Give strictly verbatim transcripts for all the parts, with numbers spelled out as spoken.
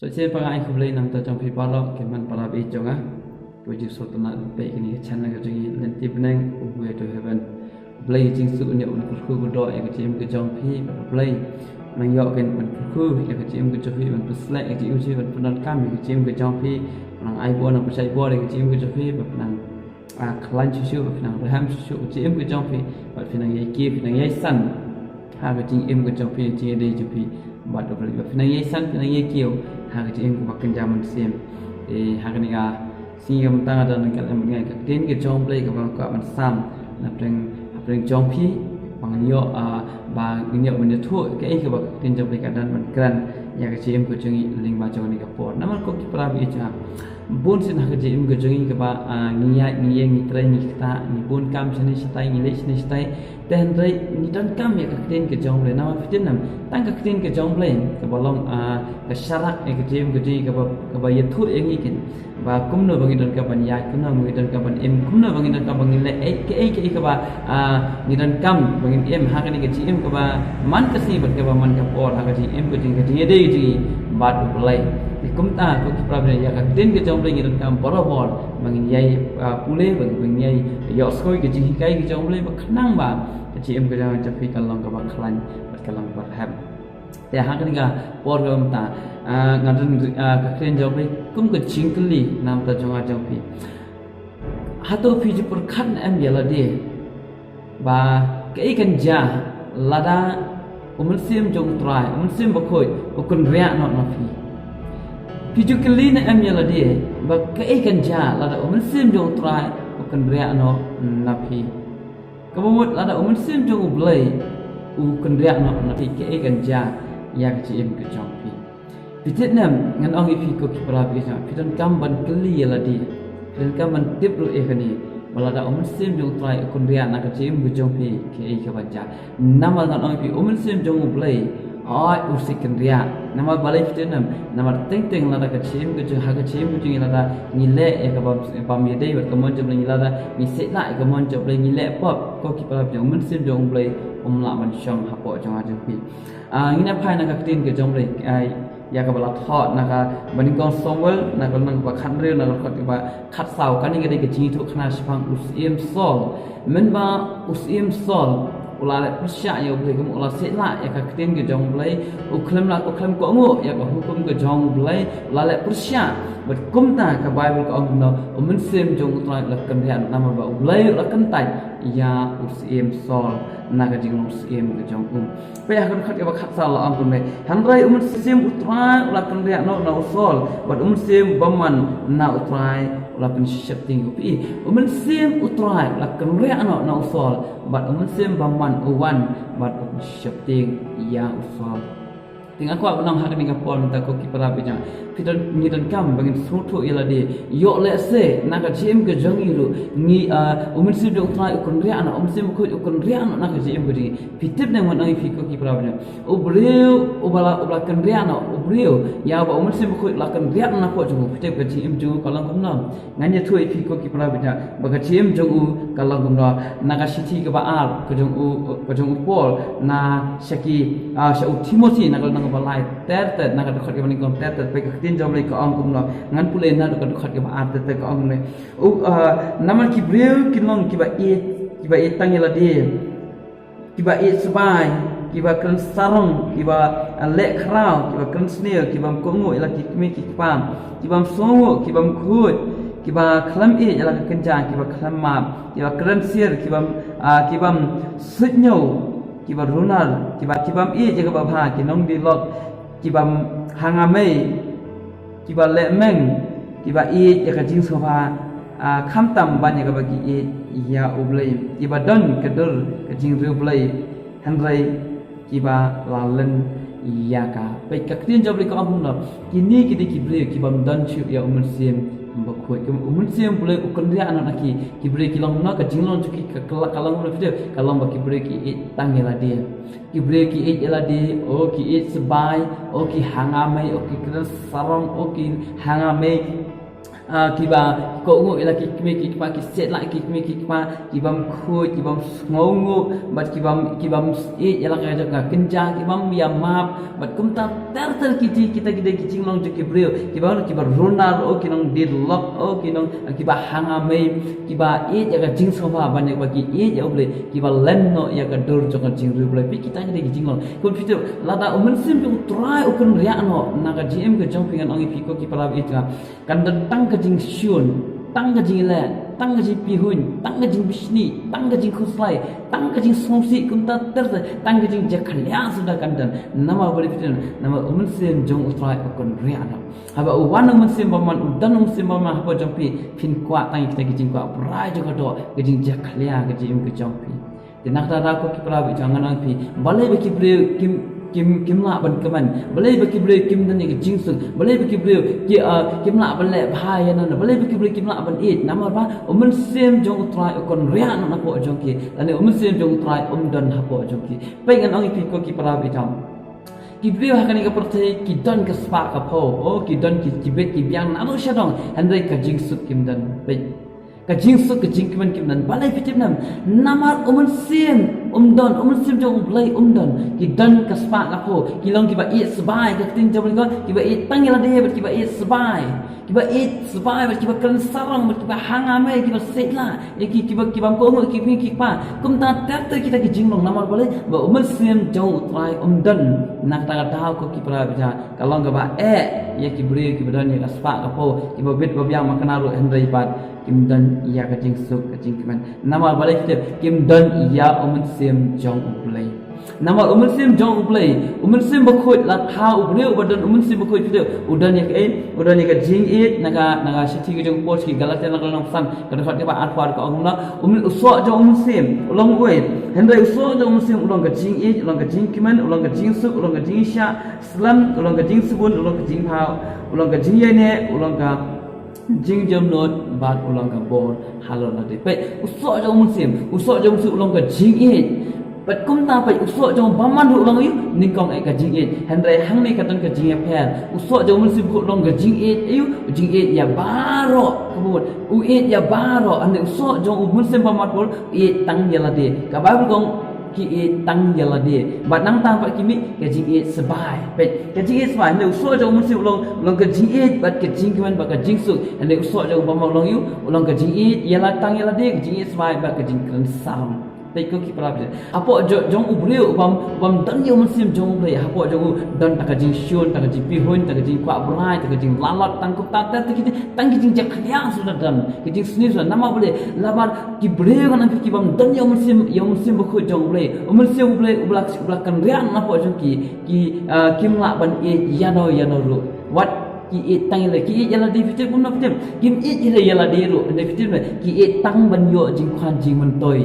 To shisien pat nga ai khublei na ka bynta jong phi baroh ki hynmen para baieit jong nga. Ko Jisu tang na peit kane ka channel ka jong ngi Lynti Bneng, All the Way to Heaven. Khublei ka jingsuk, ngi ïoh ban kyrkhu kyrdoh ïa ka jingim ka jong phi, bad khublei nang ïoh ban kyrkhu ïa ka jingim ka jong phi, ban pynsleh ïa ka jingim ka jong phi, ban pyndonkam ïa ka jingim ka jong phi, nang ai bor nang pynshai bor ïa ka jingim ka jong phi, bad nang ah, khlaiñ shuh shuh, phi nang rhem shuh shuh ka jingim ka jong phi, bad phi nang ïai kiew, phi nang ïai san ha ka jingim ka jong phi, jingïadei jong phi bad U Blei, bad phi nang ïai san, phi nang ïai kiew ha ka jingim kaba kynja mynsiem. Te ha kane ka sngi ka mynta nga don ryngkat lem bad nga ïa ka ktien ka jong U Blei kaba nga kwah ban sam na pdeng, ha pdeng jong phi, ba ngin ïoh, ah, ba ngin ïoh ban ïathuh kaei kaba ka ktien jong U Blei ka don ban kren ïa ka jingim ka jong ngi lyngba jong kane ka por. Namar ko ki para baieit jong nga, bun sien ha ka jingim ka jong ngi kaba, ah, ngi ïaid, ngi ïeng, ngi trei, ngi ktah, ngi bun kam shane shatai, ngi leit shane shatai. Te hynrei ngi donkam ïa ka ktien ka jong U Blei. Namar phi tip ne em, tang ka ktien ka jong U Blei kaba long, ah, ka sharak ïa ka jingim ka jong ngi, kaba, kaba ïathuh ïa ngi keiñ ba kumno ba ngi donkam ban ïaid, kumno ba ngi donkam ban im, kumno ba ngi donkam ba ngin leh, eh, kaei kaei kaba, ah, ngi donkam ba ngin im ha kane ka jingim kaba man ka sngi bad kaba man ka por, ha ka jingim ka jong ngi, ka jingïadei jong ngi bad U Blei. Te kumta ko ki para bangeit, ïa ka ktien ka jong U Blei ngi donkam barabor ba ngin ïai, ah, pule, ba ngin ïai ïohsngew ïa ka jinghikai ka jong U Blei, ba khnang ba ka jingim ka jong phi kan long kaba khlaiñ bad kan long kaba rhem. Te ha kane ka por kaba mynta, ah, nga don, ah, ka ktien jong U Blei kum ka jingkylli na ka bynta jong nga jong phi. Hato phi ju pyrkhat ne em ïa lade ba kaei kan jia lada U Mynsiem jong U Trai, U Mynsiem Bakhuid, u kynriah noh na phi? Phi ju kylli ne em ïa lade ba kaei kan jia lada U Mynsiem jong U Trai u kynriah noh na phi? Kaba mut lada U Mynsiem jong U Blei u kynriah noh na phi, kaei kan jia ïa ka jingim ka jong phi? Phi tip ne em, ngan ong ïa phi ko ki para bangeit, phi donkam ban kylli ïa lade, phi donkam ban tip ruh ïa kane, ba lada U Mynsiem jong U Trai u kynriah na ka jingim ka jong phi, kaei kaban jia? Namar ngan ong ïa phi, U Mynsiem jong U Blei, hooid, u sa kynriah. Namar balei phi tip ne em? Namar teng teng lada ka jingim ka jong, ha ka jingim ka jong ngi lada ngi leh ïa ka bym, bym ïadei bad ka mon jong U Blei, ngi lada ngi shet lah ïa ka mon jong U Blei, ngi leh pop, ko ki para bangeit, U Mynsiem jong U Blei um lah ban shong hapoh jong nga jong phi. Ah, ngin ïa phai na ka ktien ka jong U Blei, ah, ïa kaba la thoh na kaba nyngkong Samuel, na ka lynnong kaba khathynriew, na ka dkhot kaba khatsaw. Kane ka dei ka jingïathuhkhana shaphang u syiem Saul. Mynba u syiem Saul u la leh pyrshah ïa U Blei, kum u la shet lah ïa ka ktien ka jong U Blei, u khlem lah, u khlem kohnguh ïa ka hukum ka jong U Blei, u la leh pyrshah. Bad kumta ka Baibl ka ong kumno, U Mynsiem jong U Trai u la kynriah, namar ba U Blei u la kyntait ïa u syiem Saul na ka jinglong syiem ka jong u. Peit ha ka dkhot kaba khatsaw, la ong kumne: Hynrei U Mynsiem U Trai u la kynriah noh na u Saul, bad U Mynsiem Bymman na U Trai u la pynsheptieng ïa u. Peit, U Mynsiem U Trai u la kynriah noh na u Saul, bad U Mynsiem Bymman u wan bad u pynsheptieng ïa u Saul. Te nga kwah ban ong ha kane ka por mynta ko ki para bangeit, phi don, ngi donkam ba ngin sngewthuh ïa lade. Ïoh lehse na ka jingim ka jong ngi ruh ngi, ah, U Mynsiem jong U Trai u kynriah noh, U Mynsiem Bakhuid u kynriah noh na ka jingim ka jong ngi. Phi tip ne em, ngan ong ïa phi ko ki para bangeit, u briew uba la, uba la kynriah noh, u briew ïa uba U Mynsiem Bakhuid u la kynriah noh napoh jong u, phi tip ka jingim jong u ka long kumno? Ngan ïathuh ïa phi ko ki para bangeit ba ka jingim jong u ka long kumno. Na ka shithi kaba ar ka jong u, ka jong u Paul na sha ki, ah, sha u Timothi, na ka lynnong kaba lai, ter ter, na ka dkhot kaba nyngkong ter ter, peit ka ktien jong U Blei ka ong kumno. Ngan pule na ka dkhot kaba ar ter ter, ka ong kumne: U, ah, namar ki briew kin long kiba ïeit, kiba ïeit tang ïa lade, kiba ïeit sbai, kiba kren sarong, kiba, ah, leh khraw, kiba kren sniew, kiba ym kohnguh ïa la ki kmie ki kpa, kiba ym sngewnguh, kiba ym khuid, kiba khlem ïeit ïa la ka kynja, kiba khlem map, kiba kren sier, kiba, ah, kiba ym suidñiew, kiba runar, kiba, kiba ym ïeit ïa kaba bha, ki nongdie lok, kiba ha nga mei, kiba leh meng, kiba ïeit ïa ka jingsngewbha, ah, khamtam ban ïa kaba ki ïeit ïa U Blei, kiba don ka dur ka jingriewblei, hynrei kiba la len ïa ka. Peit ka ktien jong U Blei ka ong kumno: Kine ki dei ki briew kiba ym don shuh ïa U Mynsiem Bakhuid. Ki, U Mynsiem Blei u kynriah noh na ki. Ki briew ki long kumno, ka jinglong jong ki ka, ka, ka long kumno, phi tip, ka long ba ki briew ki ïeit tang ïa lade. Ki briew ki ïeit ïa lade, o ki ïeit sbai, o ki ha nga mei, o ki kren sarong, o ki ha nga mei, Ah, kiba kohnguh ïa la ki kmie ki kpa, ki shet la ki kmie ki kpa, ki bym khuid, ki bym sngewnguh, bad ki bym, ki bym ïeit ïa la ka jong ka kynja, ki bym ïa map, bad kumta ter ter ki jing, kita ki dei ki jinglong jong ki briew, kiba, kiba runar, oh, ki nongdie lok, oh, ki nong, kiba hanga mei, kiba ïeit ïa ka jingsngewbha ban ïa kaba ki ïeit ïa U Blei, kiba len noh ïa ka dur jong ka jingriewblei. Peit kita ki dei ki jinglong. Kumta phi tip, lada U Mynsiem jong U Trai u kynriah noh na ka jingim ka jong phi, ngan ong ïa phi ko ki para baieit jong nga, kan don tang ka jingshun, tang ka jingleh, tang ka jingpihuiñ, tang ka jingbishni, tang ka jingkhuslai, tang ka jingsngewsih, kumta ter ter, tang ka jingjakhlia suda kan don. Namar balei phi tip? Namar U Mynsiem jong U Trai u kynriah noh. Haba u wan U Mynsiem Bymman, u don U Mynsiem Bymman hapoh jong phi, phin kwah tang ïa kita ki jingkwah brai jong ka doh, ka jingjakhlia ka jingim ka jong phi. Te na kata ka daw ko ki para baieit jong nga, ngan ong ïa phi, balei ba ki briew kim, kim, kim lah ban kmen, balei ba ki briew kim don ïa ka jingsuk, balei ba ki briew ki, ah, kim lah ban leh bha ïa nangno, balei ba ki briew kim lah ban ïeit? Namar ba U Mynsiem jong U Trai u kynriah noh hapoh jong ki, lane U Mynsiem jong U Trai um don hapoh jong ki. Peit, ngan ong ïa phi ko ki para baieit jong nga, ki briew ha kane ka pyrthei ki don ka spah ka phew, oh, ki don ki, ki bit ki biang naduh shadong, hynrei ka jingsuk kim don. Peit, ka jingsuk ka jingkmen kim don. Balei phi tip? Namar U Mynsiem um don, U Mynsiem jong U Blei um don. Ki don ka spah ka phew, ki long kiba ïeit sbai, ka ktien jong U Blei ka ong kiba ïeit tang ïa lade bad kiba ïeit sbai. Kiba ïeit sbai bad kiba kren sarong bad kiba hanga mei, kiba shet la ïa ki, kiba, ki bym kohnguh ïa ki kmie ki kpa. Kumta ter ter kita ki jinglong. Namar balei? Ba U Mynsiem jong U Trai um don. Na kata ka daw ko ki para baieit jong nga, ka long kaba eh ïa ki briew kiba don ïa ka spah ka phew, kiba bit ba biang makna ruh, hynrei pat kim don ïa ka jingsuk ka jingkmen. Namar balei phi tip? Kim don ïa U Mynsiem jong U Blei. Namar U Mynsiem jong U Blei, U Mynsiem Bakhuid, lada u briew uba don U Mynsiem Bakhuid, phi tip, u don ïa kaei? U don ïa ka jingïeit. Na ka, na ka shithi ka jong u Paul sha ki Galatia, na ka lynnong san, ka dkhot kaba arphew ar, ka ong kumno: U Myn-, u soh jong U Mynsiem u long uei? Hynrei u soh jong U Mynsiem u long ka jingïeit, u long ka jingkmen, u long ka jingsuk, u long ka jingshah slem, u long ka jingsbun, u long ka jingbha, u long ka jingïaineh, u long ka jingjemnud, bad u long ka bor halor lade. Peit, u soh jong U Mynsiem, u soh jong U Mynsiem u long ka jingïeit. Bad kumta peit, u soh jong u bymman ruh u long aïu? Nyngkong eh ka jingïeit. Hynrei hangne ka don ka jingïapher. U soh jong U Mynsiem Bakhuid u long ka jingïeit aïu? Jingïeit ïa baroh. Ka mut u ïeit ïa baroh. Hynrei u soh jong U Mynsiem Bymman u ïeit tang ïa lade. Ka Baibl ka ong ki ïeit tang ïa lade. Bad nangta pat ki mih ka jingïeit sbai. Peit, ka jingïeit sbai. Hynrei u soh jong U Mynsiem u long, u long ka jingïeit bad ka jingkmen bad ka jingsuk. Hynrei u soh jong u bymman u long aïu? U long ka jingïeit ïa la, tang ïa lade, ka jingïeit sbai bad ka jingkren sarong. Peit ko ki para baieit. Hapoh jo-, jong u briew u bym, u bym don ïa U Mynsiem jong U Blei, hapoh jong u don tang ka jingshun, tang ka jingpihuiñ, tang ka jingkwah brai, tang ka jinglalot, tang kumta ter ter ki, tang ki jingjakhlia suda don, ki jingsniew suda. Namar balei? Namar ki briew, ngan ong ïa phi, ki bym don ïa U Mynsiem, ïa U Mynsiem Bakhuid jong U Blei. U Mynsiem U Blei uba la, uba la kynriah noh hapoh jong ki, ki, ah, kim lah ban ïeit ïano ïano ruh. Wat ki ïeit tang ïa lade, ki ïeit ïa lade, phi tip kumno, phi tip? Kim ïeit ïa lade ruh, hynrei phi tip ne, ki ïeit tang ban ïoh jingkhuan jingmyntoi.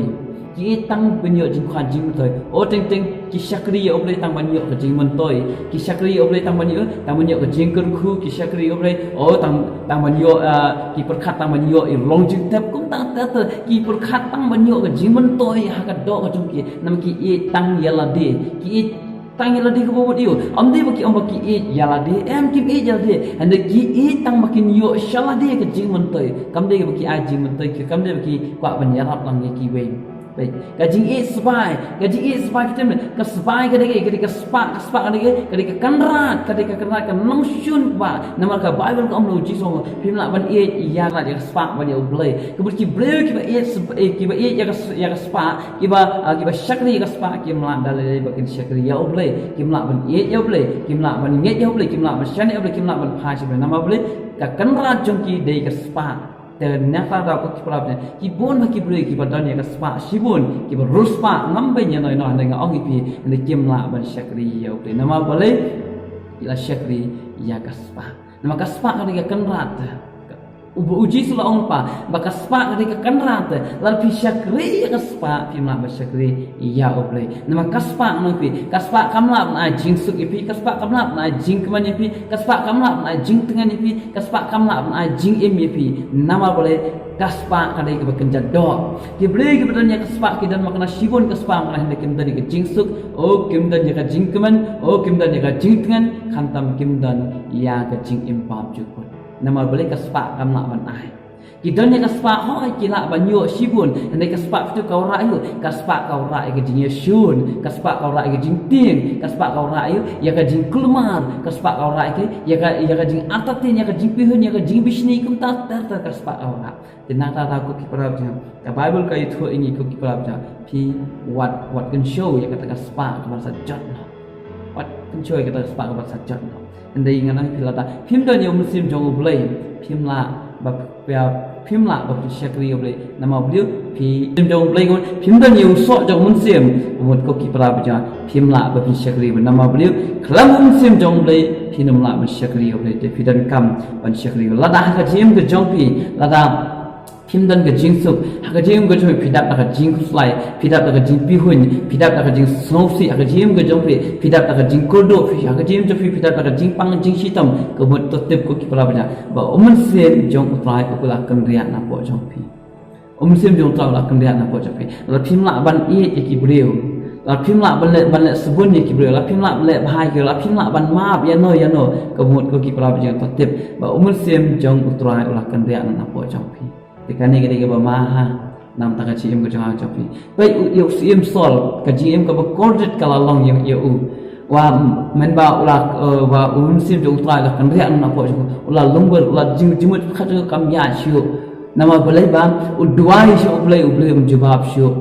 Ki ïeit tang ban ïoh jingkhuan jingmyntoi. O teng teng ki shakri ïa U Blei tang ban ïoh ka jingmyntoi. Ki shakri ïa U Blei tang ban ïoh, tang ban ïoh ka jingkyrkhu, ki shakri ïa U Blei, o tang, tang ban ïoh, ah, ki pyrkhat tang ban ïoh i long jingtep, kumta ter ter, ki pyrkhat tang ban ïoh ka jingmyntoi ha ka doh ka jong ki, namar ki ïeit tang ïa lade. Ki ïeit tang ïa lade kaba mut ïa u. Ym dei ba ki ong ba ki ïeit ïa lade, em, kim ïeit ïa lade. Hynrei ki ïeit tang ba kin ïoh sha lade ka jingmyntoi. Kam dei ba ki ai jingmyntoi, ki, kam dei ba ki kwah ban ïarap lang ïa kiwei. Peit, ka jingïeit sbai, ka jingïeit sbai, phi tip ne, ka sbai ka dei, ka dei ka spah, ka spah ka dei, ka dei ka kynrad, ka dei ka kynrad, ka nongshun ba. Namar ka Baibl ka ong, u Jisu, phim lah ban ïeit ïa ka spah ban ïa U Blei. Ka mut ki briew kiba ïeit sp-, eh, kiba ïeit ïa ka s-, ïa ka spah, kiba, ah, kiba shakri ïa ka spah, kim lah da lei lei ba kin shakri ïa U Blei, kim lah ban ïeit ïa U Blei, kim lah ban ngeit ïa U Blei, kim lah ban shaniah ïa U Blei, kim lah ban phai sha U Blei. Namar balei? Ka kynrad jong ki dei ka spah. Te na kata ka daw ko ki para baieit, ki bun ba ki briew kiba don ïa ka spah shibun, kiba riewspah, ngam beiñ ïano ïano, hynrei nga ong ïa phi, hynrei kim lah ban shakri ïa U Blei. Namar balei? Ki la shakri ïa ka spah. Namar ka spah ka dei ka kynrad. U, u Jisu la ong lypa ba ka spah ka dei ka kynrad. Lada phi shakri ïa ka spah, phim lah ban shakri ïa U Blei. Namar ka spah, ngan ong ïa phi, ka spah kam lah ban ai jingsuk ïa phi, ka spah kam lah ban ai jingkmen ïa phi, ka spah kam lah ban ai jingtngen ïa phi, ka spah kam lah ban ai jingim ïa phi. Namar balei? Ka spah ka dei kaba kynja doh. Ki briew kiba don ïa ka spah ki don makna shibun ka spah, makna hynrei kim don ïa ka jingsuk, o kim don ïa ka jingkmen, o kim don ïa ka jingtngen, khamtam kim don ïa ka jingim bapjukut. Namar balei ka spah kam lah ban ai. Ki don ïa ka spah hooid ki lah ban ïoh shibun, hynrei ka spah phi tip ka wanrah ïa u, ka spah ka wanrah ïa ka jingïashun, ka spah ka wanrah ïa ka jingtieng, ka spah ka wanrah ïa u, ïa ka jingkulmar, ka spah ka wanrah ïa ka, ïa ka, ïa ka jingartatien, ïa ka jingpyrshah, ïa ka jingbishni kumta ter ter ka spah ka wanrah. Te nangta ta ko ki para bangeit, ka Baibl ka ïathuh ïa ngi ko ki para bangeit, phi wat, wat kynshew ïa kata ka spah kaba sa jot noh. Wat kynshew ïa kata ka spah kaba sa jot noh. Hynrei ngan ong ïa phi lada phim don ïa u mynsiem jong U Blei, phim lah ba phi, phim lah ba phin shakri ïa U Blei. Namar balei? Phi mynsiem jong U Blei, phim don ïa u soh jong u mynsiem. Ka mut ko ki para bangeit, phim lah ba phin shakri ïa U Blei. Namar balei? Khlem u mynsiem jong U Blei phin ym lah ban shakri ïa U Blei. Te phi donkam ban shakri ïa U Blei. Lada ha ka jingim ka jong phi, lada phim don ka jingsuk ha ka jingim ka jong phi, phi dap da ka jingkhuslai, phi dap da ka jingpyrshah, phi dap da ka jingsngewsih ha ka jingim ka jong phi, phi dap da ka jingkordor, phi ha ka jingim jong phi, phi dap da ka jingpang jingshitom, ka mut to tip ko ki para bangeit, ba u mynsiem jong U Trai u la kynriah napoh jong phi. U mynsiem jong U Trai u la kynriah napoh jong phi. Lada phim lah ban ïeit ïa ki briew, lada phim lah ban leh, ban leh sbun ïa ki briew, lada phim lah ban leh bha ïa ki briew, lada phim lah ban map ïano ïano, ka mut ko ki para bangeit, to tip ba u mynsiem jong U Trai u la kynriah napoh jong phi. Te kane ka dei kaba ma ha, namar ka jingim ka jong nga jong phi. Peit ïa u Syiem Saul, ka jingim kaba kordit ka la long ïa, ïa u. Wat mynba u la, eh, wat u mynsiem jong U Trai u la kynriah napoh jong u, u la lungwir, u la jing, jingmut pyrkhat jong u kam ïaid shuh. Namar balei? Ba u duwai sha U Blei, U Blei um jubab shuh.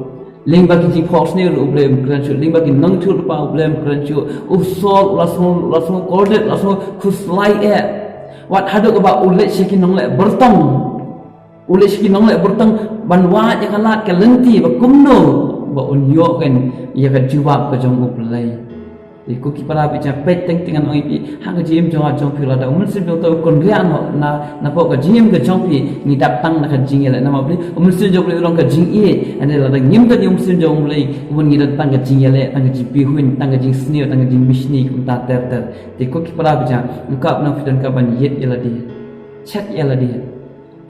Lyngba ki jingphohsniew ruh U Blei um kren shuh, lyngba ki nongïathuhlypa U Blei um kren shuh. U Saul u la sngew, u la sngew kordit, u la sngew khuslai eh. Wat haduh kaba u leit sha ki nongleh byrtong. U leit sha ki nongleh byrtong ban wad ïa ka lad ka lynti ba kumno ba un ïoh kan ïa ka jubab ka jong U Blei. Te ko ki para bangeit, peit teng teng ngan ong ïa phi, ha ka jingim jong nga jong phi, lada u mynsiem jong U Trai u kynriah na, napoh ka jingim ka jong phi, ngi dap tang na ka jingïaleh. Namar balei? U mynsiem jong U Blei u long ka jingïeit. Hynrei lada ngim don ïa u mynsiem jong U Blei, kumno ngi don tang ka jingïaleh, tang ka jingpyrshah, tang ka jingsniew, tang ka jingbishni kumta ter ter. Te ko ki para bangeit, ngam kwah ban ong phi donkam ban ïeit ïa lade. Check ïa lade.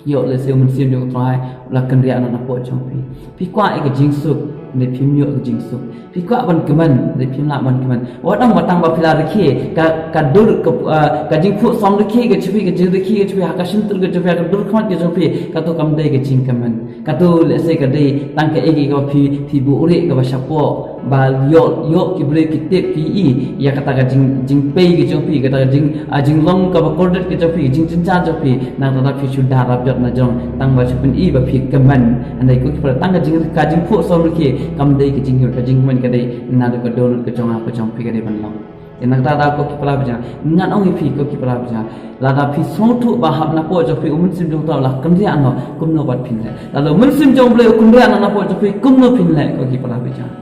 Ïoh lehse u mynsiem jong U Trai u la kynriah napoh jong phi. Phi kwah ïa ka jingsuk, hynrei phim ïoh ka jingsuk. Phi kwah ban kmen, hynrei phim lah ban kmen. Wat ong ba tang ba phi la rkhie, ka, ka dur, ka, ah, ka jingphuh sawm rkhie ka jong phi, ka jingrkhie ka jong phi, ha ka shyntur ka jong phi, ha ka dur khmat ka jong phi, kato kam dei ka jingkmen. Kato lehse ka dei tang kaei kaei kaba phi, phi buhrieh kaba shapoh. Ba ïoh, ïoh ki briew ki tip ki i ïa kata ka jing, jingpei ka jong phi, kata ka jing, ah, jinglong kaba kordit ka jong phi, ka jingjynjar jong phi, nangta da phi shu da rap jot na jrong, tang ba shu pyni ba phi kmen. Hynrei ko ki para, tang ka jing, ka jingphuh sawm rkhie kam dei ka jingïoh, ka jingkmen ka dei naduh ka dohnud ka jong nga ka jong phi ka dei ban long. Te nangta da ko ki para bangeit, ngan ong ïa phi ko ki para bangeit, lada phi sngewthuh ba hap napoh jong phi u mynsiem jong U Trai u la kynriah noh, kumno pat phin leh? Lada u mynsiem jong U Blei u kynriah napoh jong phi, kumno phin leh ko ki para bangeit?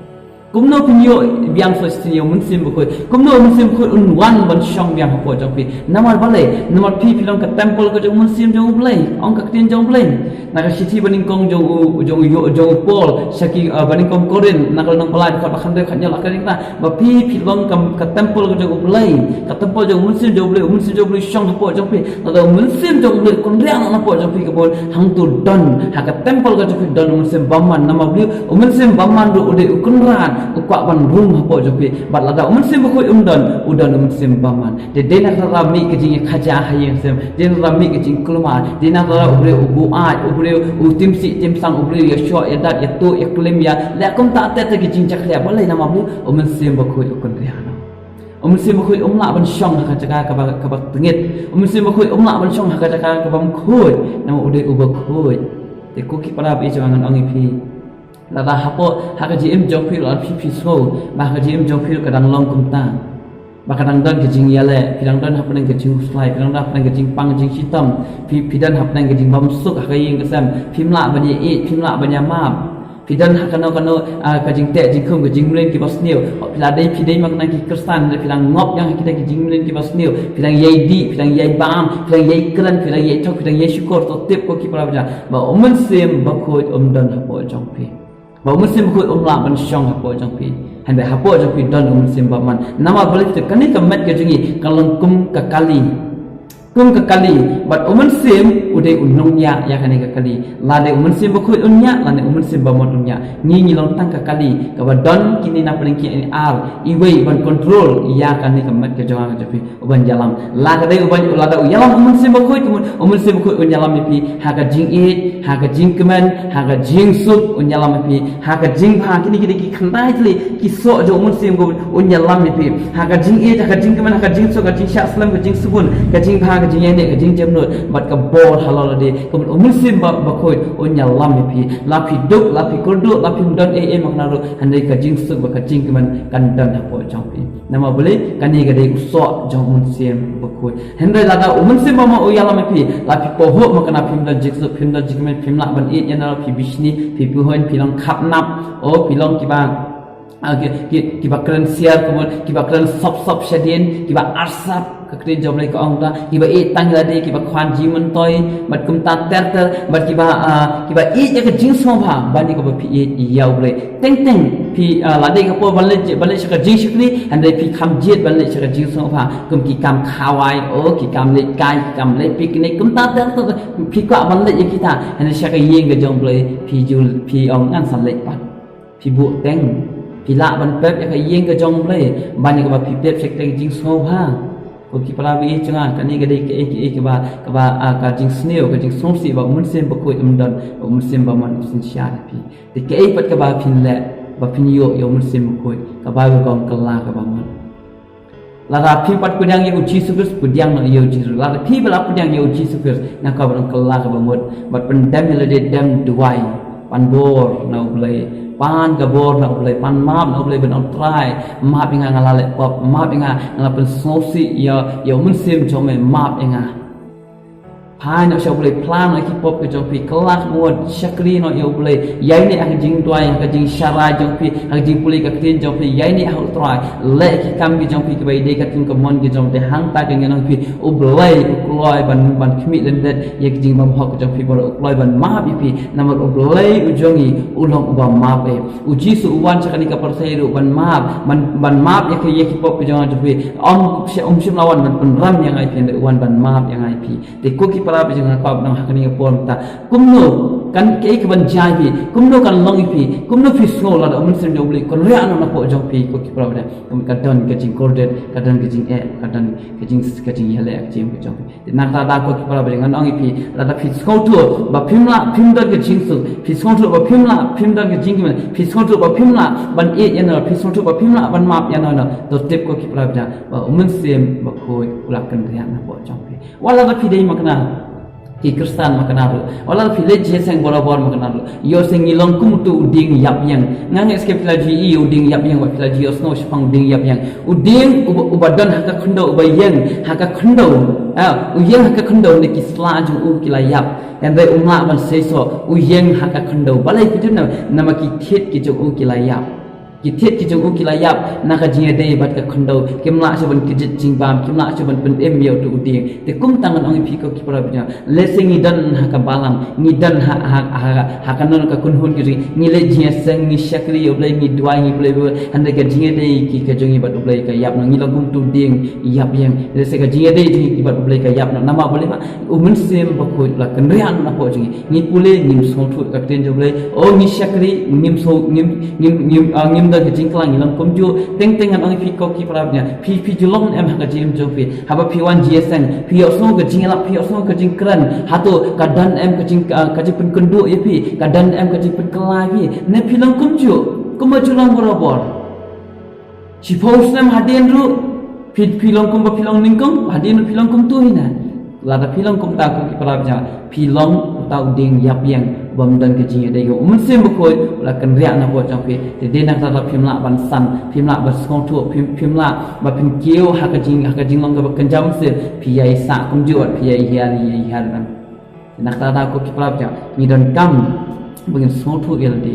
Kumno phin ïoh biang sa shisien ïa u Mynsiem Bakhuid? Kumno u Mynsiem Bakhuid un wan ban shong biang hapoh jong phi? Namar balei? Namar phi, phi long ka templ ka jong u Mynsiem jong U Blei. Ong ka ktien jong U Blei na ka shithi banyngkong jong u, jong u, jong u Paul sha ki, uh, banyngkong Korinth, na ka lynnong ba lai, dkhot ba khathynriew, khathynñiew, la ka ktien ba phi, phi long ka, ka templ ka jong U Blei, ka templ jong u Mynsiem jong U Blei, u Mynsiem jong U Blei u shong hapoh jong phi. Lada u Mynsiem jong U Blei u kynriah napoh jong phi, ka bun hangto don ha ka templ ka jong phi don u Mynsiem Bymman. Namar balei? U Mynsiem Bymman ruh u dei u Kynrad, u kwah ban rung hapoh jong phi. Bad lada u Mynsiem Bakhuid um don, u don u Mynsiem Bymman. Te dei na ka daw mih ka jingïakajia ha ïing sem, dei na ka daw mih ka jingkulmar, dei na ka daw u briew u buaid, u briew u tim sih tim sang, u briew ïashoh ïadat, ïatuh ïaklim, ïaleh kumta ter ter ki jingjakhlia. Balei? Namar balei? U Mynsiem Bakhuid u kynriah noh. U Mynsiem Bakhuid um lah ban shong ha ka jaka kaba, kaba tyngit. U Mynsiem Bakhuid um lah ban shong ha ka jaka kaba ym khuid. Namar u dei u bakhuid. Te ko ki para bangeit, ngan ong ïa phi, lada hapoh, ha ka jingim jong phi, lada phi, phi sngew ba ha ka jingim jong phi ka dang long kumta, ba ka dang don ka jingïaleh, phi dang don hapdeng ka jingkhuslai, phi dang don hapdeng ka jingpang jingshitom, phi, phi don hapdeng ka jingbymsuk ha ka ïing ka sem, phim lah ban ïaieit, phim lah ban ïamap. Phi don ha kano kano, ah, ka jingteh jingkhum, ka jingmlien kiba sniew. Hooid, phi la dei, phi dei ma ki Khristan, phi dang ngop ïa kita ki jingmlien kiba sniew. Phi dang ïai dih, phi dang ïai bam, phi dang ïai kren, phi dang ïai thok, phi dang ïai shukor. To tip ko ki para bangeit, ba u Mynsiem Bakhuid um don hapoh jong phi. Ba u Mynsiem Bakhuid um lah ban shong hapoh jong phi. Hynrei hapoh jong phi don u Mynsiem Bymman. Namar balei? Te kane ka met ka jong ngi ka long kum ka kali. Kum ka kali, bad u Mynsiem u dei u nongñiah ïa kane ka kali. Lada u Mynsiem Bakhuid un ñiah, lada u Mynsiem Bamon un ñiah. Ngi ngi long tang ka kali, kaba don kine na pdeng ki ar, iwei ban control ïa kane ka met ka jong nga ka jong phi, u ban ïalam. Lada dei u ban, lada u ïalam u Mynsiem Bakhuid, u Mynsiem Bakhuid un ïalam ïa phi ha ka jingïeit, ha ka jingkmen, ha ka jingsuk, un ïalam ïa phi ha ka jingbha. Kine ki dei ki khyndai tylli ki soh jong u Mynsiem Bakhuid, un ïalam ïa phi ha ka jingïeit, ha ka jingkmen, ha ka jingsuk, ka jingshah slem, ka jingsbun, ka jingbha, ka jingïaineh, ka jingjemnud, bad ka bor halor lade. Kumno u Mynsiem Ba-, Bakhuid un ïalam ïa phi. La phi duk, la phi kyrduh, la phim don ei ei makna ruh, hynrei ka jingsuk bad ka jingkmen kan don hapoh jong phi. Namar balei? Kane ka dei u soh jong u Mynsiem Bakhuid. Hynrei lada u Mynsiem Bamon u ïalam ïa phi, la phi pahuh makna phim don jingsuk, phim don jingkmen, phim lah ban ïeit ïa no, phi bishni, phi pyrshah, phi long khapnap, o phi long kiba, ah, ki, ki, kiba kren siar kumno, kiba kren sop sop shadien, kiba arsap, ka ktien jong U Blei ka ong ta, kiba ïeit tang ïa lade, kiba khwan jingmyntoi, bad kumta ter ter, bad kiba, ah, kiba ïeit ïa ka jingsngewbha ban ïa kaba phi ïeit ïa U Blei. Teng teng phi, ah, lada ka por ban leit, ban leit sha ka jingshakri, hynrei phi kham jied ban leit sha ka jingsngewbha, kum ki kam khawai, o ki kam leit kai, ki kam leit picnic, kumta ter ter, phi kwah ban leit ïa kita, hynrei sha ka ïing ka jong U Blei phi ju, phi ong ngan sa leit pat. Phi buh teng, phi lah ban pep ïa ka ïing ka jong U Blei ban ïa kaba phi pep sha ka jingsngewbha. Ko ki para bangeit jong nga, kane ka dei kaei kaei kaba, kaba, ah, ka jingsniew, ka jingsngewsih ba u Mynsiem Bakhuid um don, ba u Mynsiem Bamon um synshar ïa phi. Te kaei pat kaba phin leh ba phin ïoh ïa u Mynsiem Bakhuid, ka Baibl ka ong kylla kaba mut. Lada phim pat pdiang ïa u Jisu Khrist, pdiang noh ïa u Jisu. Lada phi ba la pdiang ïa u Jisu Khrist, nga kwah ban ong kylla kaba mut, bad pyndem ïa lade, dem duwai, pan bor na U Blei, pan ka bor na U Blei, pan map na U Blei, ban ong Trai, map ïa nga, nga la leh pop, map ïa nga, nga la pynsngewsih ïa, ïa u Mynsiem jong me, map ïa nga. Phai noh sha U Blei, phla noh ïa ki pop ka jong phi, kylla ka mut, shakri noh ïa U Blei, ïaineh ha ka jingduwai, ha ka jingsharai jong phi, ha ka jingpule ka ktien jong phi, ïaineh ha u Trai, leh ki kam ki jong phi kiba ïadei katkum ka mon ka jong te. Hangta ka ngan ong phi, U Blei u kloi ban, ban khmih lyndet ïa ki jingbymhok ka jong phi, bad u kloi ban map ïa phi, namar U Blei u jong ngi u long uba map eh. U Jisu u wan sha kane ka pyrthei ruh ban map, ban, ban map ïa ki, ïa ki pop ka jong nga jong phi. Um, um shym la wan ban pynrem ïa nga ïa phi, hynrei u wan ban map ïa nga ïa phi. Te ko ki para bangeit jong nga, nga kwah ban ong ha kane ka por mynta, kumno kan, kaei kaban jia ïa phi, kumno kan long ïa phi, kumno phi sngew lada u Mynsiem jong U Blei u kynriah noh napoh jong phi, ko ki para bangeit jong nga. Ka don ka jingkordit, ka don ka jingeh, ka don ka jing, ka jingïaleh ka jingim ka jong phi. Te na kata ka daw ko ki para bangeit jong nga, ngan ong ïa phi, lada phi sngewthuh ba phim lah, phim don ka jingsuk, phi sngewthuh ba phim lah, phim don ka jingkmen, phi sngewthuh ba phim lah ban ïeit ïano, phi sngewthuh ba phim lah ban map ïano ïano, to tip ko ki para bangeit jong nga ba u Mynsiem Bakhuid u la kynriah napoh jong phi. Wat lada phi dei makna ki Khristan makna ruh, wat lada phi leit jingïaseng barabor makna ruh, ïohsngew ngi long kum uto u dieng ïap ïeng. Nga ngeit skhem phi la ju ïohi ïa u dieng ïap ïeng, wat phi la ju ïohsngew shaphang u dieng ïap ïeng. U dieng uba, uba don ha ka khyndew, uba ïeng ha ka khyndew. Ah, u ïeng ha ka khyndew ne ki sla jong u ki la ïap. Hynrei um lah ban seisoh, u ïeng ha ka khyndew. Balei ki tip? Namar ki thied ki jong u ki la ïap. Ki thied ki jong u ki la ïap na ka jingïadei bad ka khyndew. Kim lah shuh ban kjit jingbam, kim lah shuh ban pynim ïa uto u dieng. Te kumta ngan ong ïa phi ko ki para bangeit jong nga, lehse ngi don ha ka balang, ngi don ha, ha, ha, ha kano ka kynhun ka jong ngi, ngi leit jingïaseng, ngi shakri ïa U Blei, ngi duwai, ngi pule, hynrei ka jingïadei ki ka jong ngi bad U Blei ka ïap noh, ngi long kum uto u dieng ïap ïeng. Lehse ka jingïadei jong ngi bad U Blei ka ïap noh. Namar balei? Namar u Mynsiem Bakhuid u la kynriah noh napoh jong ngi. Ngi pule, ngim sngewthuh ka ktien jong U Blei. O ngi shakri, ngim sngew, ngim, ngim, ngim, ah, ngim don ka jingkylla, ngi long kumjuh. Teng teng ngan ong ïa phi ko ki para bangeit jong nga, phi, phi ju long ne em ha ka jingim jong phi? Haba phi wan jingïaseng, phi ïohsngew ka jingïalap, phi ïohsngew ka jingkren? Hato ka don em ka jing, ah, ka jingpynkynduh ïa phi? Ka don em ka jingpynkylla ïa phi? Ne phi long kumjuh, kumba ju long barabor? Shiphew snem hadien ruh phi, phi long kumba phi long nyngkong, hadien ruh phi long kumto hi na. Lada phi long kumta ko ki para bangeit jong nga, phi long uta u dieng ïap ïeng, bym don ka jingïadei. U Mynsiem Bakhuid u la kynriah napoh jong phi. Te dei na kata ka daw phim lah ban san, phim lah ban sngewthuh, phim, phim lah ba phin kiew ha ka jing, ha ka jinglong kaba kynja mynsiem, phi ïai sah kumjuh, phi ïai hiar, ïai hiar ban. Na kata ka daw ko ki para bangeit jong nga, ngi donkam ba ngin sngewthuh ïa lade.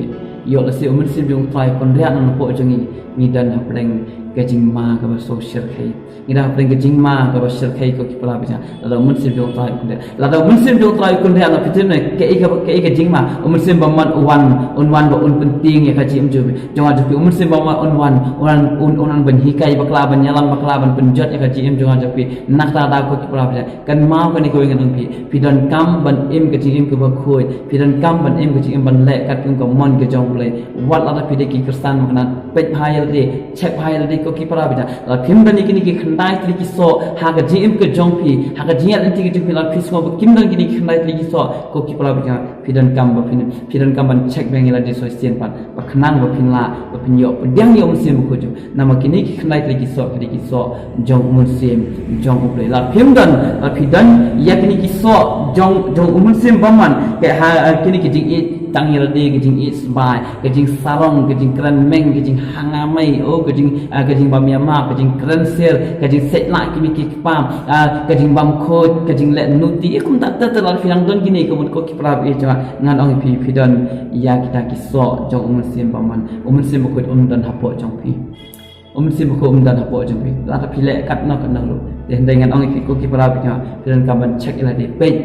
Ïoh lehse u Mynsiem jong U Trai u kynriah noh napoh jong ngi, ngi don hapdeng Ka jingma kaba sngewsih ka. Ngi da pyrshang ka jingma kaba sngewsih ko ki para bangeit. Lada u Mynsiem jong u Trai u kynriah. Lada u Mynsiem jong u Trai u kynriah na phi tip ne kaei ka, kaei ka jingma. U Mynsiem Bamon un wan, un wan ba un pyntieng ïa ka jingim jong phi. Jong nga jong phi u Mynsiem Bamon un wan, un wan, un, un wan ban hikai bakla, ban ïalam bakla, ban pynjot ïa ka jingim jong nga jong phi. Na kata da ko ki para bangeit. Kynmaw kane kawei ngan ong phi. Phi donkam ban im ka jingim kaba khuid. Phi donkam ban im ka jingim ban leh katkum ka mon ka jong u Blei. Wat lada phi dei ki Khristan ba kynnoh, peit bha ïa lade, check bha ïa lade ko ki para bangeit. Lada phim don ïa kine ki khyndai tylli ki soh ha ka jingim ka jong phi, ha ka jingïaid lynti ka jong phi, lada phi sngew ba kim don kine ki khyndai tylli ki soh ko ki para bangeit. Phi donkam ba phin, phi donkam ban check biang ïa lade shisien pat. Ba khnang ba phin lah, ba phin ïoh pdiang ïa u Mynsiem Bakhuid jong. Namar kine ki khyndai tylli ki soh, kine ki soh jong u Mynsiem jong u Blei. Lada phim don, lada phi don ïa kine ki soh jong, jong u Mynsiem Bamon, ka ha, kine ki jingïeit tang ïa lade, ki jingïeit sbai, ki jingsarong, ki jingkren meng, ki jinghanga mei, oh, ki jing, ah, ki jingbam ïa ma, ki jingkren siar, ki jingshet lah ki mei ki kpa, ah, ki jingbam khuid, ki jingleh nuti, eh, kumta ter ter. Lada phi dang don kine, kumno ko ki para bangeit jong nga, ngan ong ïa phi, phi don ïa kita ki soh jong u Mynsiem Bamon. U Mynsiem Bakhuid um don hapoh jong phi. U Mynsiem Bakhuid um don hapoh jong phi. Lada phi leh katno katno ruh. Te hynrei ngan ong ïa phi ko ki para bangeit jong nga, phi donkam ban check ïa lade, peit.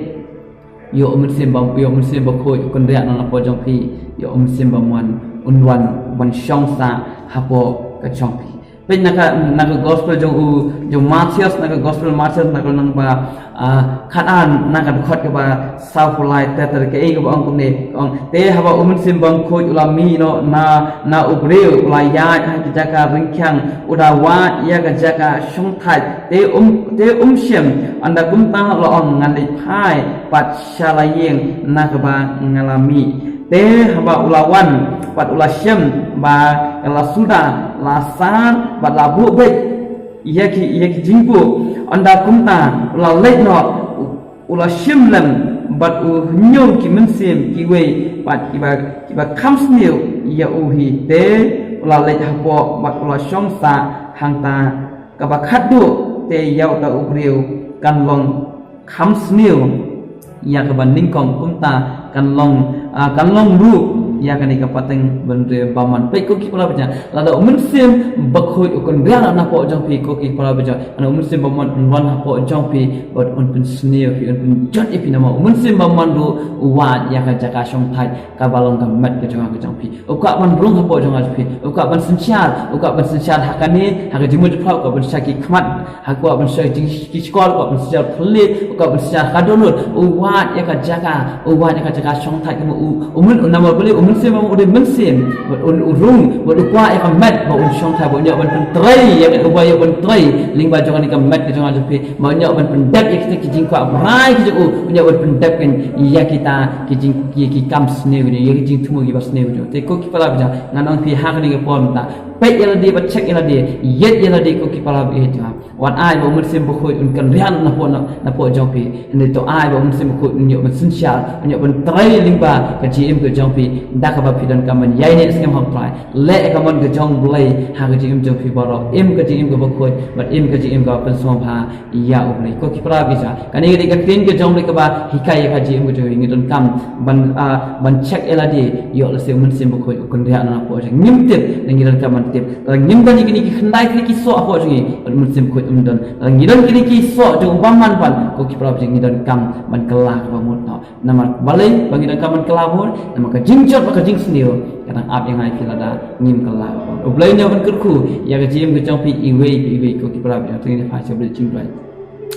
Ïa u Mynsiem Bam, ïa u Mynsiem Bakhuid u kynriah noh hapoh jong phi. Ïa u Mynsiem Bamon un wan ban shong sah hapoh ka jong phi. Peit na ka, na ka gospel jong u, jong Mathaios, na ka gospel Mathaios, na ka lynnong ba, ah, khatar, na ka dkhot kaba sawphew lai ter ter, kaei kaba ong kumne, ong, te haba u Mynsiem Bakhuid u la mih noh na, na u briew, u la ïaid ha ki jaka ryngkhiang, u da wad ïa ka jaka shongthait, te um, te um shym, ynda kumta u la ong, ngan leit phai pat sha la ïing na kaba nga la mih. Te haba u la wan, bad u la shem ba ka la suda, la sar, bad la buh beit ïa ki, ïa ki jingbuh. Ynda kumta u la leit noh, u, u la shim lem bad u hynñiew ki mynsiem kiwei, bad kiba, kiba kham sniew ïa u hi. Te u la leit hapoh bad u la shong sah hangta. Kaba khatduh te ïa uta u briew kan long kham sniew ïa kaba nyngkong, kumta kan long, ah, kan long ruh ïa kane ka pateng bynriew Bamon. Peit ko ki para bangeit jong nga, lada u Mynsiem Bakhuid u kynriah noh hapoh jong phi ko ki para bangeit jong nga, u Mynsiem Bamon un wan hapoh jong phi, bad un pynsniew ïa phi, un pynjot ïa phi, namar u Mynsiem Bamon ruh u wad ïa ka jaka shongthait kaba long ka met ka jong nga ka jong phi. U kwah ban rung hapoh jong nga jong phi. U kwah ban synshar, u kwah ban synshar ha kane, ha ka jingmut jingpyrkhat, u kwah ban synshar ki khmat, ha u kwah ban synshar jing, ki shkor, u kwah ban synshar thylliej, u kwah ban synshar ha ka dohnud, u wad ïa ka jaka, u wad ïa ka jaka shongthait, kumno u, u myn, u namar balei, u Mynsiem Bamon u dei mynsiem, bad un, u rung, bad u kwah ïa ka met, bad un shongthait, bad un ïoh ban pyntrei, ïa ka, u ba ïoh ban trei lyngba jong kane ka met ka jong nga jong phi, bad un ïoh ban pyndep ïa kita ki jingkwah brai ki jong u, un ïoh ban pyndep ïa kita ki jing, ki, ki kam sniew, ïa ki jingthmu kiba sniew. Te ko ki para bangeit jong nga, ngan ong ïa phi ha kane ka por mynta, peit ïa lade bad check ïa lade, ïeit ïa lade ko ki para bangeit jong nga. Wat ai ba u Mynsiem Bakhuid un kynriah noh napoh, napoh jong phi. Hynrei to ai ba u Mynsiem Bakhuid un ïoh ban synshar, un ïoh ban trei lyngba ka jingim ka jong phi, da kaba phi donkam ban ïaineh skhem ha u Trai. Leh ïa ka mon ka jong u Blei ha ka jingim jong phi baroh. Im ka jingim kaba khuid, bad im ka jingim kaba pynsngewbha ïa u Blei. Ko ki para bangeit jong nga, kane ka dei ka ktien ka jong u Blei kaba hikai ïa ka jingim ka jong ngi. Ngi donkam ban, ah, ban check ïa lade, ïoh lehse u Mynsiem Bakhuid u kynriah noh napoh jong ngi. Ngim tip, ngi donkam ban tip. Lada ngim don ïa kine ki khyndai tylli ki soh hapoh jong ngi, bad u Mynsiem Bakhuid um don. Lada ngi don kine ki soh jong u Bamon pat, ko ki para bangeit jong nga, ngi donkam ban kylla kaba mut noh. Namar balei ba ngi donkam ban kylla bun? Namar ka jingjot bad ka jingsniew ka dang ap ïa nga ïa phi lada ngim kylla bun. U Blei un ïoh ban kyrkhu ïa ka jingim ka jong phi iwei pa iwei ko ki para bangeit jong nga. Te ngin ïa phai sha u Blei jingduwai.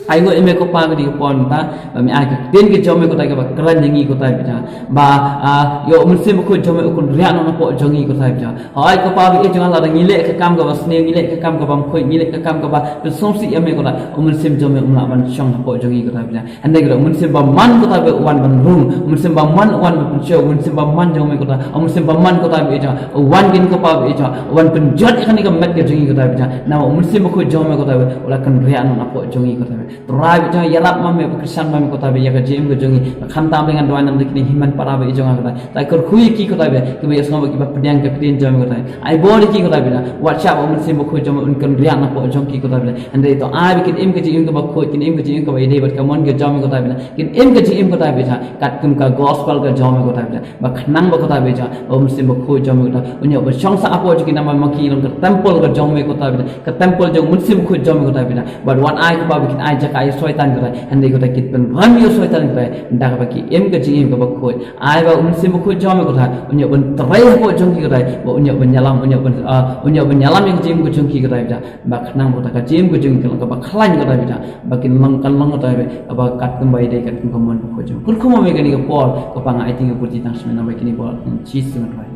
Ai nguh ïa me ko Pa ka dei ka por mynta ba me ai ka ktien ka jong me ko Trai kaba kren ïa ngi ko Trai bangeit jong nga. Ba, ah, ïoh u Mynsiem Bakhuid jong me u kynriah noh napoh jong ngi ko Trai bangeit jong nga. Hooid ko Pa bangeit jong nga, lada ngi leh ka kam kaba sniew, ngi leh ka kam kaba khuid, ngi leh ka kam kaba pynsngewsih ïa me ko Trai, u Mynsiem jong me um lah ban shong hapoh jong ngi ko Trai bangeit jong nga. Hynrei ko Trai, u Mynsiem Bamon ko Trai bangeit u wan ban rung, u Mynsiem Bamon u wan ban pynsniew, u Mynsiem Bamon jong me ko Trai, u Mynsiem Bamon ko Trai bangeit jong nga, u wan kine ko Pa bangeit jong nga, u wan pynjot ïa kane ka met ka jong ngi ko Trai bangeit jong nga. Namar u Mynsiem Bakhuid jong me ko Trai bangeit u la kynriah noh napoh jong ngi ko Trai bangeit jong nga. Trai bad jong nga, ïarap ma me, ba kyrshan ma me ko Trai bad ïa ka jingim ka jong ngi. Khamtam ba ngan duwai namar kine ki hynmen para bad ïa jong nga ko Trai. Trai kyrkhu ïa ki ko Trai bad kiba ïohsngew bad kiba pdiang ka ktien jong me ko Trai. Ai bor ïa ki ko Trai bad wat shah ba u Mynsiem Bakhuid jong me un kynriah napoh jong ki ko Trai bad. Hynrei to ai ba kin im ka jingim kaba khuid, kin im ka jingim kaba ïadei bad ka mon ka jong me ko Trai bad. Kin im ka jingim ko Trai bad katkum ka gospel ka jong me ko Trai bad. Ba khnang ba ko Trai bad jong u Mynsiem Bakhuid jong me ko Trai un ïoh ban shong sah hapoh jong ki namar ma ki long ka temple ka jong me ko Trai bad. Ka temple jong u Mynsiem Bakhuid jong me ko Trai bad. Bad wat ai kaba ba kin ai jaka ïa u Soitan ko Trai. Hynrei ko Trai kin pynrem ïa u Soitan ko Trai. Da kaba ki im ka jingim kaba khuid. Ai ba u Mynsiem Bakhuid jong me ko Trai un ïoh ban trei hapoh jong ki ko Trai. Ba un ïoh ban ïalam, un ïoh ban, ah, un ïoh ban ïalam ïa ka jingim ka jong ki ko Trai bad. Ba khnang ba ko Trai ka jingim ka jong ki long kaba khlaiñ ko Trai bad. Ba kin long, kan long ko Trai bad. Ba katkum ba ïadei katkum ka mon bakhuid jong me. Kyrkhu ma me kane ka por kaba nga aiti nga pyrshang tang sha me namar kine ki bor Jisu ngan duwai.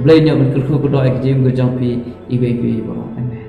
Blei un ïoh ban kyrkhu kyrdoh ïa ka jingim ka jong phi iwei pa iwei baroh. Amen.